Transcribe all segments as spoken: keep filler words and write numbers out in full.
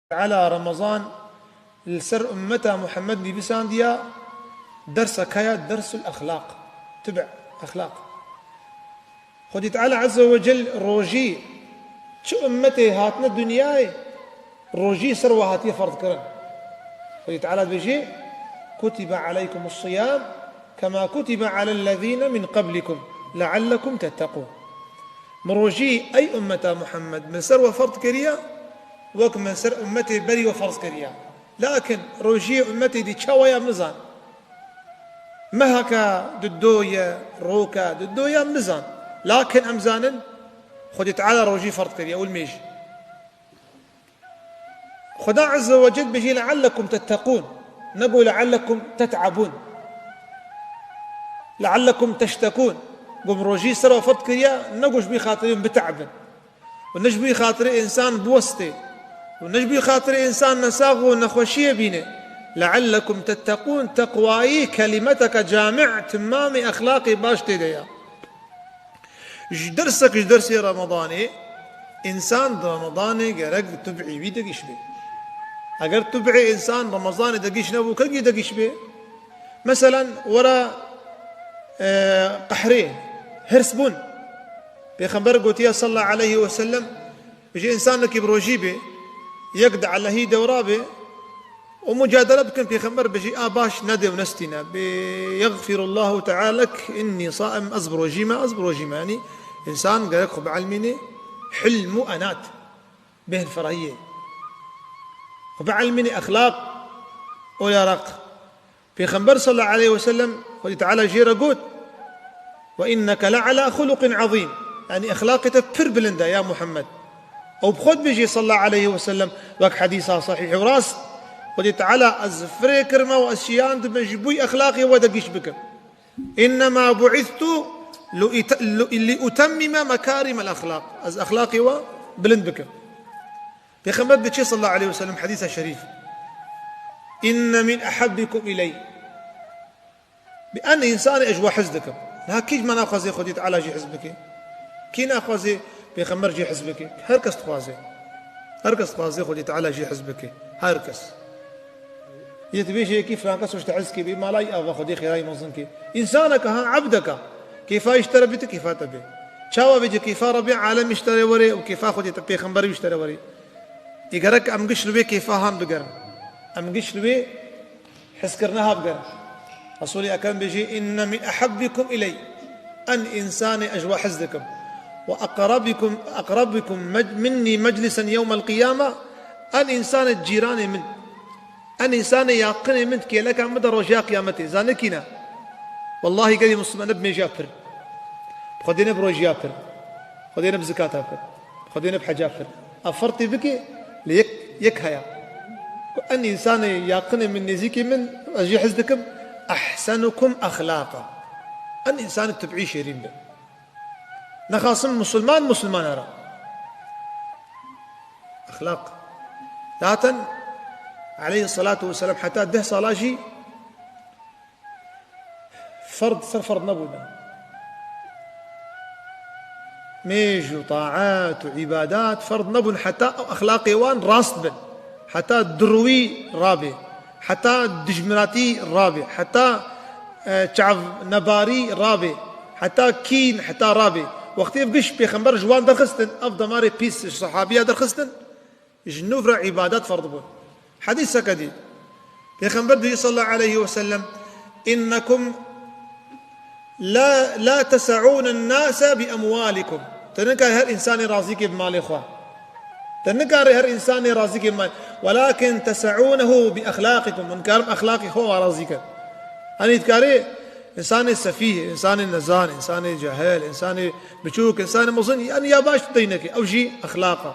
Teala Remezan li ser ummeta Muhammed nivîsandiya, dersa kaya dersul exlaq. Tib' exlaq. Xwedî Teala Azze ve Cel rojî çi ummetê hatine dinyayê, rojî ser we hatiye ferz kirin. Xwedî Teala dibêje, "Kutibe aleykumus siyam kema kutibe alellezîne min qablikum leallekum tetteqûn." Min rojî, ey ummeta Muhammed, min ser we ferz kiriye, wek min ser ummetê berî we ferz kiriye. Lakin rojiyê ummetê dî çawa ya min zan. Meheke di do ye, roke di do ye, min zan. Lakin em zanin, Xwedî Teala rojî ferz kiriye, û li mêj. Xuda Azze ve Cel bêjî, "Leallekum tetteqûn." Nego, "Leallekum tet'ebûn." "Leallekum teştekûn." Got, "Min rojî ser we ferz kiriye, nego ji bo xatirê min bit'ebin." Û ne ji bo xatirê însan biwestê. Û ne ji bo xatirê însan nesax û nexweşiyê bîne. "Leallekum tetteqûn", teqwayî kelimeteke camî, timamê exlaqê baş tê de ya. Ji dersek ji dersê Ramadanê, însan di Ramadanê gerek bi tub'î wî de giş be. Eger tub'ê însan Ramadanê de giş nebû, kengî de giş be? Meselen, were, e, qehrê, hirs bûn. Pêxember gotiye sallallahu aleyhi ve sellem, ji însanekî bi rojî be, yek di elehî dewra be, û mucadele bikin, Pêxember bêjî, a baş nedê û nestîne. Bê, "Yexfirullahu teala lek, innî saim", ez bi rojî me, ez bi rojî me. Yanî însan gerek xwe bielmînê hilm û enat, bêhnferahiyê. Xwe bielmînê exlaq û yaraq. Pêxember sallallahu aleyhi ve sellem, Xwedî Teala jê re got, "Ve inneke le ala xuluqin azîm." Yanî exlaqê te pir bilind e, ya Muhammed. Ew bi xwe dibêjê sallallahu aleyhi ve sellem, wek hedîsa sahîh û rast, Xwedî Teala, "Ez firê kirime û ez şiyandibe ji bo exlaqê we de giş bikim. Innema bu'istu li ute-, li, li utemmime mekârimel exlaq." Ez exlaqê we bilind bikim. Pêxember diçe sallallahu aleyhi ve sellem, hedîsa şerîf, "Inne min ehabbikum iley." Bi en însanê ez ji we hez dikim. Niha kî ji me naxwaze Xwedî Teala jî hez bike? Kî naxwaze Pêxember jî hez bike? Her kes dixwaze. Her kes dixwaze Xwedî Teala jî hez bike. Her kes. Yê dibêje yekî filan kes ji te hez ke, bê malay ava Xwedê xêrayî mezin ke. Însaneke ha, ebdeke. Kêfa ji te re bê, tu kêfa te bê. Çawa bê, kêfa Rebê alem ji te re were û kêfa Xwedê te, Pêxember ji te re were. Ê gerek em giş li wê kêfa han bigerin. Em giş li wê hizkirina ha bigerin. Resûlê Ekrem bêjî, "Inne min ehabbikum iley." En însanê ez ji we hez dikim. "Ve eqrabikum, eqrabikum mec-, minnî meclisen yewmel qiyame." En însanê cîranê min. En însanê yaqinê min, kêleka min de rojiya qiyametê. Zanî kî ne? Wellahî gelî Musliman ne bi mêjiya pir. Xwedê ne bi rojiya pir. Xwedê ne bi zikata pir. Xwedê ne bi heca pir. A fertî bike, lê yek, yek heye. Ku en însanê yaqinê min, nêzîkê min, ez jê hez dikim, "Ehsenukum exlaqa." En însanê tib'î şêrîn be. Nexasim musulman musulmana re. Exlaq. Zaten aleyhissalatu vesselam heta deh sala jî ferd ser ferd nebûne. Mêj û taat û îbadat ferd nebûn heta ew exlaqê wan rast bin. Heta dirûwî rabe. Heta dijmiratî rabe. Heta, e, çavnebarî rabe. Heta kîn, heta rabe. Wextê ev giş pêxember ji wan derxistin, ev demarê pîs ji sehabiya derxistin, ji nû re îbadet ferd bûn. Hedîseke dî. Pêxember dibêje sallallahu aleyhi ve sellem, "Innekum la, la teseûnen nase bi emwalikum." Te nikare her însanê razî ke bi malê xwe. Te nikare her însanê razî ke bi malê. "Welakin teseûnehu bi exlaqikum." Hûn karin exlaqê xwe wa razî kin. Hanî dikarê însanê sefîh, însanê nezan, însanê cehil, însanê biçûk, însanê mezin, yanî ya baş tu deynekê. Ew jî exlaq e.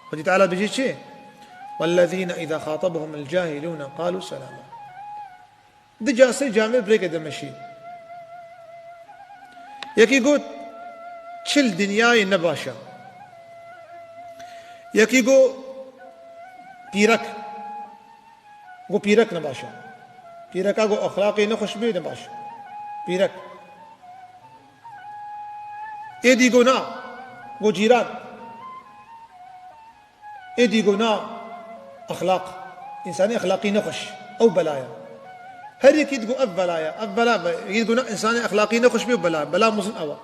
Xwedî Teala dibêje çi? "Wellezîne îzâ xatabehumul cahilûne qalû selâma." Di ca sê camê birêke demeşî. Yekî got, "Çil dinyayê ne baş e." Yekî got, "Pîrek." Got, "Pîrek ne baş e." Pîreka got, "Exlaqê ne xweş bê, ne baş e." Pîrek. Êdî got, "Na." Got, "Cîran." Êdî got, "Na." Exlaq. Însanê exlaqî nexweş. Ew bela ye. Her yekî digo ev bela ye. Ev bela be. Yekî digo ne, însanê exlaqî nexweş bê, bela. Bela mezin ew e.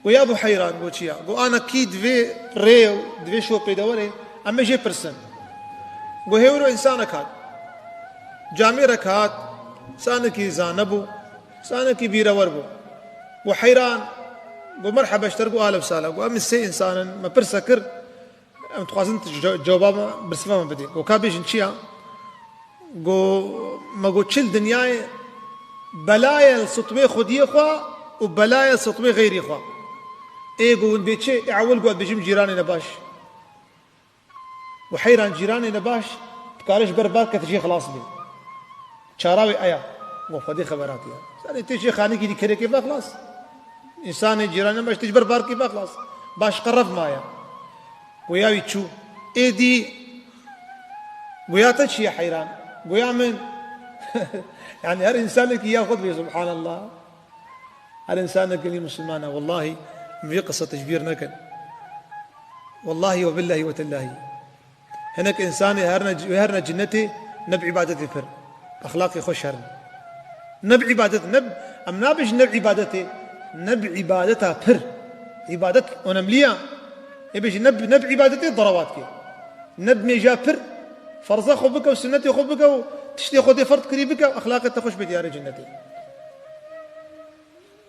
Go ya Buheyran, go çi ya? Go ana kî di vê rê û di vê şopê de were, em ê jê pirsin. Go hêwiro însanek hat. Camêrek hat, însanekî zane bû, însanekî bîrewer bû. Go heyran, go merheba ji te re, go ahlen sahlen. Go em sê însan in, me pirse kir, em dixwazin tu ce-, cewaba me, birsiva me bidî. Go ka bêjin çi ya? Go, me go çi li dinyayê bela ye li sitwê xwediyê xwe û bela ye li sitwê xeyrî xwe. Ê go hûn bê çi? Ê ewil go ez dibêjim cîranê nebaş. Go heyran, cîranê nebaş dikare ji ber bar ke tu jê xilas bî. Çara wê eya. Go Xwedê xeber hatiye. Zanî tê jê xanekî dî kerekê vexilas. Însanê cîranê nebaş tê ji ber barkê vexilas. Baş qe rev maye. Goya wî çû. Êdî goya te çi ye heyran? Goya min. Yani her însanekî ya xwe dibê, subhanallah. Her însanekî wî misilman e. Wellahî, min vê qise tecbîr nekin. Wellahî we billahî we tellahî. Hinek însanê herine, herine cinnetê ne bi îbadetê pir. Exlaqê xweş herin. Ne bi îbadet, ne bi, em nabêjin ne bi îbadetê, ne bi îbadeta pir. Îbadet önemli ya. Ê bêjin ne bi, ne bi îbadetê derewa dike. Ne bi mêja pir, ferza xwe bike û sunnetê xwe bike û tiştê Xwedê ferd kirî bike, exlaqê te xweş bê diyarê cinnetê.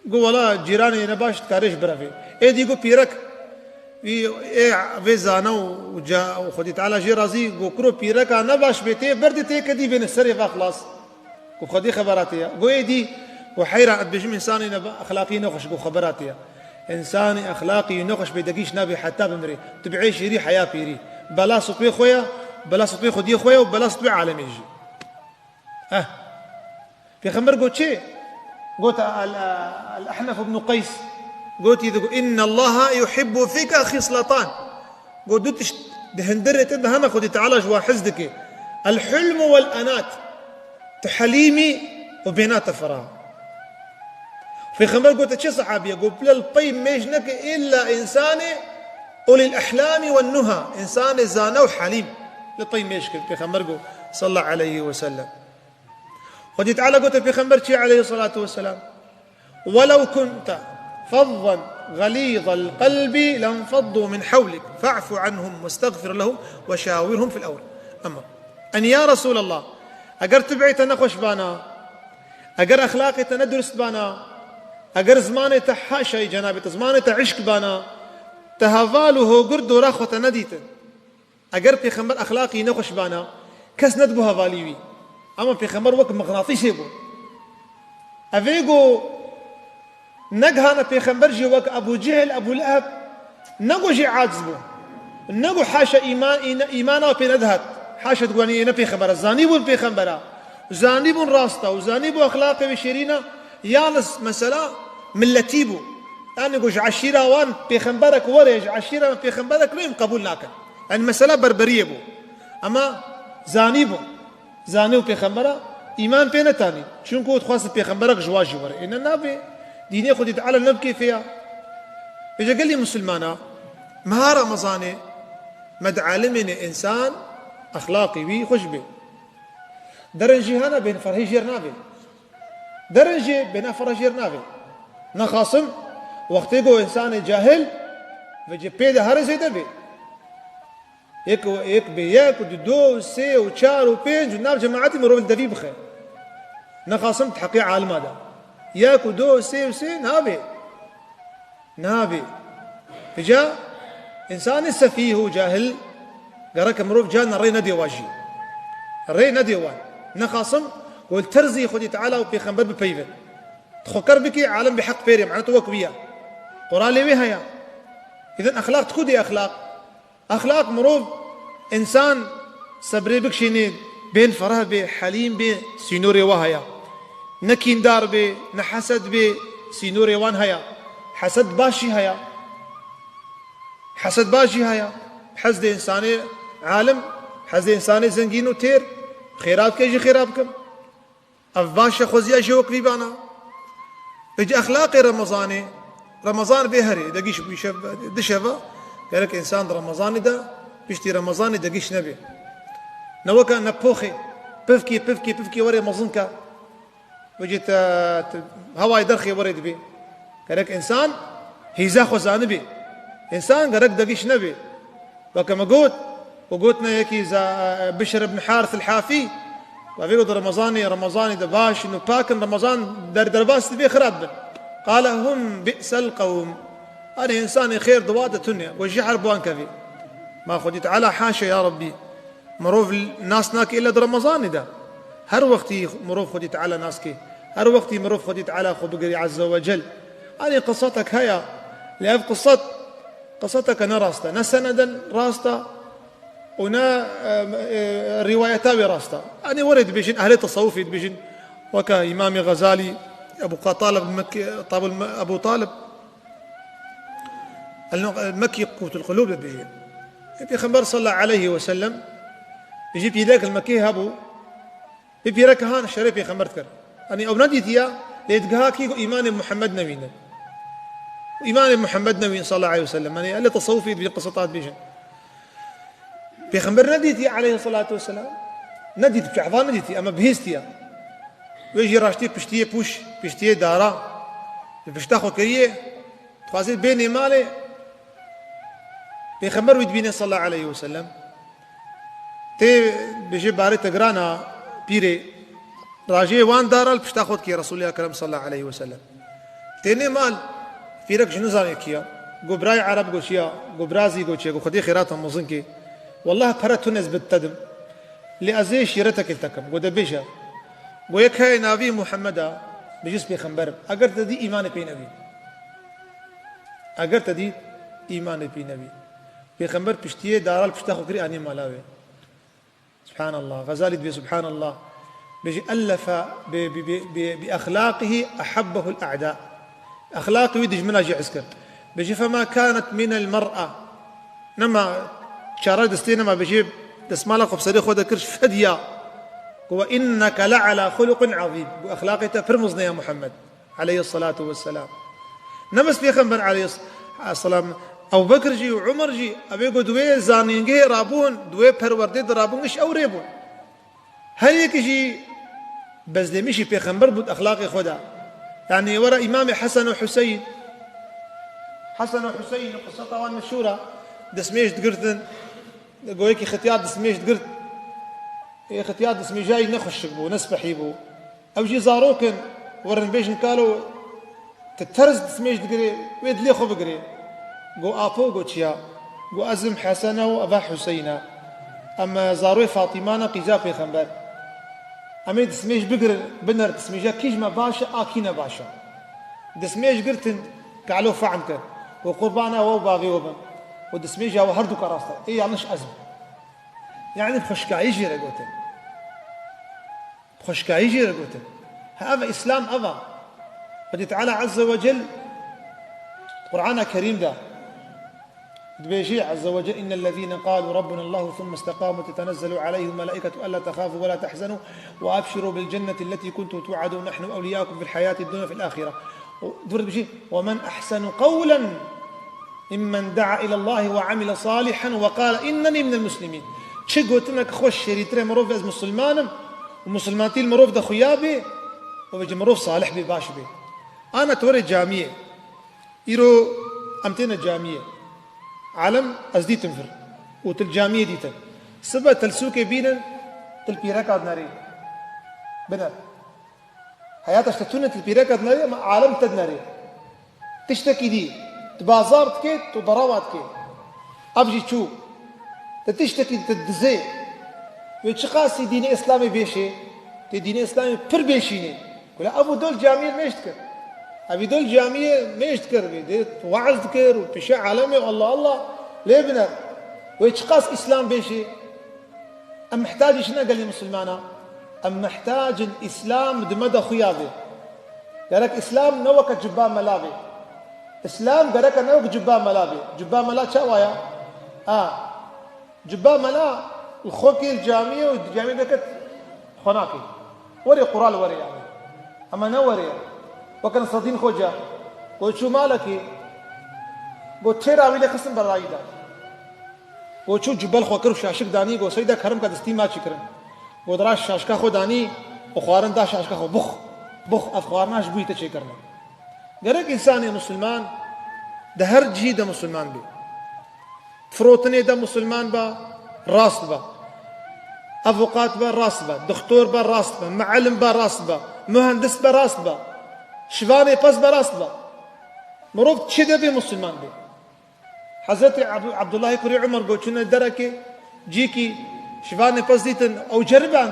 Go wela cîranê nebaş dikare ji birevê. Êdî go pîrek, wî ê vê zane û ca û Xwedî Teala jê razî, go kuro pîreka nebaş bê tê berdê tê kedî bêne serê vexilas. Go Xwedî xebera tê ya. Go êdî, go heyran ez dibêjim însanê neba-, exlaqî nexweş, go xebera tê ya. Însanê exlaqî nexweş bê degîş nabe heta bimirê. Tu bi êşîrî heya pîrî. Bela sitwê xwe ya, bela sitwê xwediyê xwe ya û bela sitwê alemê jî. Heh. Pêxember got çi? Got el, el Ehnef ibn Qeys. Gotî digo, "İnne Allaha yuhibbu fika khislatan." Got du tişt di hundirê te de hene Xwedî Teala ji wan hez dike. El hulmu vel enat. Tu helîmî û bêna te fira. Pêxember gote çi sehabî ye? Got, "Bila li pey mêj neke illa însanê ulil ehlami wen nuha." Însanê zane û helîm. Li pey mêj kir. Pêxember got, sallallahu aleyhi ve sellem. Xwedî Teala gote pêxember çi aleyhissalatu vesselam? "Welew kunte fazzen ğalîzel qelbi lenfaddu min hewlik. Fe'fu anhum westagfir lehum ve şawirhum fil emr." Ama, en ya Resulallah, eger tib'ê te nexweş bana, eger exlaqê te nedurist bana, eger zimanê te haşayî cenabê te, zimanê te işk bana, te heval û hogir dora xwe te nedîtin. Eger pêxember exlaqî nexweş bana, kes nedibo hevalî wî. Ama pêxember wek mixnatîsê bû. Evê go negihane pêxember jî wek Ebû Cehil, Ebû Leheb, nego jê aciz bû. Nego haşa îman, îne-, îmana pê nedihat. Haşa diwanî ne pêxember e. Zanîbûn pêxember e. Zanîbûn rast e. Û zanîbû exlaqê wî şêrîn e. Yalnız mesela milletî bû. Yani go ji eşîra wan pêxemberek were, ji eşîra wan pêxemberek neyim qebûl nakin. Yani mesela berberiyê bû. Ama zanî bû. Zanî û pêxembera îman pê netanî. Çunku dixwest pêxemberek ji wa jî were. Êne nabê. Dînê Xwedî Teala ne bi kêfê ya. Vêce gelî misilmana, meha Remezanê, me dialimêne însan exlaqî wî xweş bê. Derin jî hene bên ferhê jêr nabê. Derin jî bêna fera jêr navê. Nexasim, wextê ku însanê cahil, vêce pê de herê zêde bê. Yek, yek bê yek, du, du, sê û çar û pênc û nav cemaetî mirov li devî bixe. Nexasim di heqê alima de. Yek û du, sê û sê nabê. Nabê. Vêca însanê sefîh û cahil gereke mirov carna rê nedê wan jî. Rê nedê wan. Nexasim ku li terzî Xwedî Teala û Pêxember bipeyvin. Tu xwe ker bikî, alem bi heq pêrê, mane tu wek wî ya. Quralê wê heye. Îdin exlaq tu ku dê exlaq? Exlaq mirov, însan sebrê bikişînê, bên fereh bê, helîm bê, sînorê wa heye. Ne kîndar bê, ne hesed bê, sînorê wan heye. Hesed baş jî heye. Hesed baş jî heye. Hez dê însanê alim, hez dê însanê zengîn û têr, xêra bike jî xêra bikim. Ev baş e, xweziya jê wek vî bana. Vêca exlaqê Remezanê, Remezan vê herê, degîş bû şev, di şeva, gerek însan di Remezanê de, piştî Remezanê degîş nebe. Ne weke ne poxê. Pivkê, pivkê, pivkê were mezin ke. Vêcî te, te hewayê derxê were dibê. Gerek însan hîza xwe zanibê. Însan gerek degîş nebê. Weke me got, û gotine yekî za-, Bişr ibn Harith el-Hafî, ve vê got Remezanê, Remezanê de baş in û pak in, Remezan der-, derbas dibê xirab bin. Qale hum bi'sel qewm. Erê, însanê xêr di wa de tune, we jî her bi wan kevê. Ma Xwedî Teala haşa ya Rabbî. Mirov nas nake illa di Remezanê de. Her wextî mirov Xwedî Teala nas ke. Her wextî mirov Xwedî Teala xwe bigirî Azze ve Cel. Anî qisetek heye. Lê ev qiset, qiseteke ne rast e. Ne seneden rast e û ne, e, e, rîwayeta wê rast e. Anî were dibêjin, ehlê tesewufê dibêjin. Weke Îmamê Xezalî, Ebu Talib Mekki, Tabul Me-, Ebu Talib, El-Mekkî Qutul Qulûb dibêje. Pêxember sallallahu aleyhi ve sellem ji pîrek li Mekkê hebû. Vê pîrek han şerê pêxember dikir. Yanî ew nedîtiye, lê digiha kî ku îmanê Muhammed newîne. Îmanê Muhammed newîn sallallahu aleyhi ve sellem. Yanî ele tesewufî dibêjin, qiseta dibêjin. Pêxember nedîtiye aleyhissalatu vesselam. Nedît, bi çavan nedîtiye, ama bihêstiye. Wê jî raştî piştiyê pûş, piştiyê dara, bi pişta xwe kiriye. Dixwazê bênê malê, Pêxember wî dibîne sallallahu aleyhi ve sellem. Tê bêjê barê te girana pîrê, rajê wan dara li pişta xwe dikê Resulê Ekrem sallallahu aleyhi ve sellem. Tênê mal, pîrek jî nizanê kî ya. Go birayê Ereb go çi ya, go birazî go çi ya, go Xwedê xêrata mezin kê. Wallah pere tune ez bi te dim. Lê ez ê şîretekê li te kim. Go de bêje. Go yek heye navî Muhammed a, bijî ez pêxember im. Eger te dî îmanê pê nebî. Eger te dî îmanê pê nebî. Pêxember piştiyê dara li pişta xwe kirî anî mala wê. Subhanallah. Xezalî dibê Subhanallah. Bêjî ellefe bi, bi, bi, bi, bi exlaqihi ehabbehul a'da. Exlaqê wî dijmina jî hez kir. Bêjî fema kanet minel mer'a. Nema çare destê nema bêjî destmala xwe bi serê xwe de kir fedya. Ku ve inneke le ala xuluqin azîm. Ku exlaqê te pir mizne ya Muhammed. Aleyhissalatu vesselam. Ne bes Pêxember aleyhisselam, Ebu Bekir jî û Umer jî, ew ê ku di wê zanîngehê rabûn, di wê perwerdê de rabûn, giş ew rê bûn. Her yekî jî bezdêmîşî Pêxember bû di exlaqê xwe de. Yanî were Îmamê Hesen û Huseyin. Hesen û Huseyin, qiseta wan meşhûr e. Destmêj digirtin, go yekî xitiyar destmêj digirt. Ê xitiyar destmêja wî ne xweşik bû, ne spehî bû. Ew jî zarok in, werin bêjin kalo, tu terz destmêj digirê, wê dilê xwe bigirê. Go apo, go çiya? Go ez im Hesene û eva Huseyne. Em, e, zaroyê Fatîma ne, qîza Pêxember. Em ê destmêj bigirin, biner destmêja kî ji me baş e, a kî ne baş e. Destmêj girtin, kalo fehm kir. Go qurbana we û bavê we bim. Go destmêja we herduka rast e. Ê yanlış ez im. Yanî bi xweşikayî jê re gotin. Bi xweşikayî jê re gotin. Ha, ev e, Îslam ev e. Xwedê Teala Azze ve Cel Qur'ana Kerîm de dibêjê Azze ve Cel, "İnnellezîne qalû Rabbunallahu thumme isteqamû tetenezzelu aleyhimul melâiketu ellâ tehâfû ve lâ tehzenû ve ebşirû bil cennetillezî kuntum tu'adûn nehnu evliyâukum fil hayâtid dunya ve fil âhire." Û dur dibêjê, "Ve men ehsenu qewlen mimmen da'a ilallâhi ve amile salihan ve qâle innenî minel muslimîn." Çi gotinek xweş şêrîtir e mirov ez misilman im û misilmantî li mirov de xuya bê û vêca mirov salih bê, baş bê. Ana tu were camiyê. Îro em têne camiyê. Alem ez dîtim vir û tu li camiyê dîtin. Sibe tu li sûkê bînin, tu li pîreka dinerî. Biner. Heyata ji te tune tu li pîreka dinerî, ema alem te dinerî. Tiştekî dî, tu bazar dikê, tu derewa dikê. Ev jî çû. Tu tiştekî dî, tu dizê. Wê çiqasî dînê Îslamê bêşê, tê dînê Îslamê pir bêşînê. Kula ev û dol camiyê mêj dikir. Ev û dol camiyê mêj dikir, wê dê weaz dikir û pêşe alemê Allah Allah lê biner. Wê çiqas Îslam bêşê. Em mihtac î çi ne gelê misilmana? Em mihtac in Îslam di me de xuya bê. Gerek Îslam ne weke cibba mela bê. Îslam gereke ne wek cibba mela bê. Cibba mela çawa ya? A. Cibba mela li xwe kê li camiyê û di camiyê veket xwe nakê. Werê qural werê yani. Ama ne werê. Weke Nesedîn Xoca. Go çû malekê. Go têra wî lê xistin berayî da. Go çû cibel xwe kir û şaşik danî, go Seyda kerem ke destî ma çi kirin. Go dira şaşka xwe danî û xwarin da şaşka xwe, bux, bux, ev xwarina ji bo te çêkirine. Gerek însanê misilman di her cihî de misilman bê. Firotinê de misilman be, rast be. Avûqat be, rast be. Dixtor be, rast be. Muellim be, rast be. Muhendis be, rast be. Şivanê pez be, rast be. Mirov çi de bê misilman bê. Hezretî Ab-, Abdullahê kurê Umar go çûne derekê, cîkî şivanê pez dîtin, ew ceriban.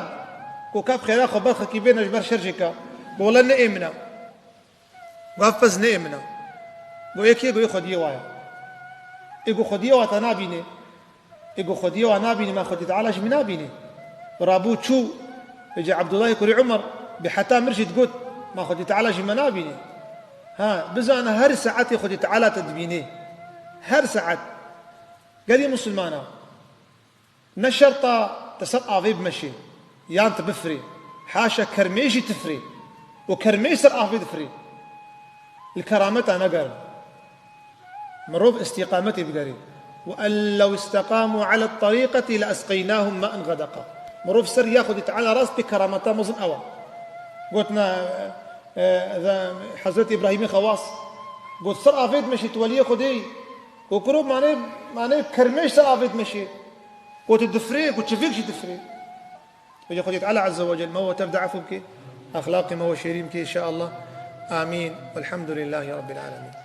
Go kap xêra xwe berxekî bêne ji ber şer jê ka. Go wele ne ê min e. Go ev pez ne ê min e. Go yekê go yê xwediyê wa ye. Ê go xwediyê wa te nabînê. Ê go xwediyê wa nabînî, ma Xwedî Teala jî min nabînî. Rabû çû, êcî Abdullahê kurê Umar, bi heta mir jî digot, ma Xwedî Teala jî me nabînî. Ha, bizane her saetê Xwedî Teala te dibînê. Her saet. Gelî misilmana. Ne şerta te ser avê bimeşê, yan tu bifirê. Haşa kermê jî tifirê. Û kermê ser avê difirê. Li kerameta negerin. Mirov îstîqametê bigerê. وأن لو استقاموا على الطريقة لأسقيناهم ماء غدقا. Mirov ser ya Xwedî Teala rast bê, kerameta mezin ew e. Gotina, e, e, Hezretî Îbrahîmê Xewas. Got ser avê dimeşî tu weliyê Xwedê yî. Got kuro manê, manê kermêş ser avê dimeşî. Got difirê, got çivik jî difirê. Vêca Xwedê Teala Azze ve Celle me we tev de efû bike, exlaqê me we şêrîn bike, inşallah. Amîn. Velhamdü lillahi Rabbil alemin.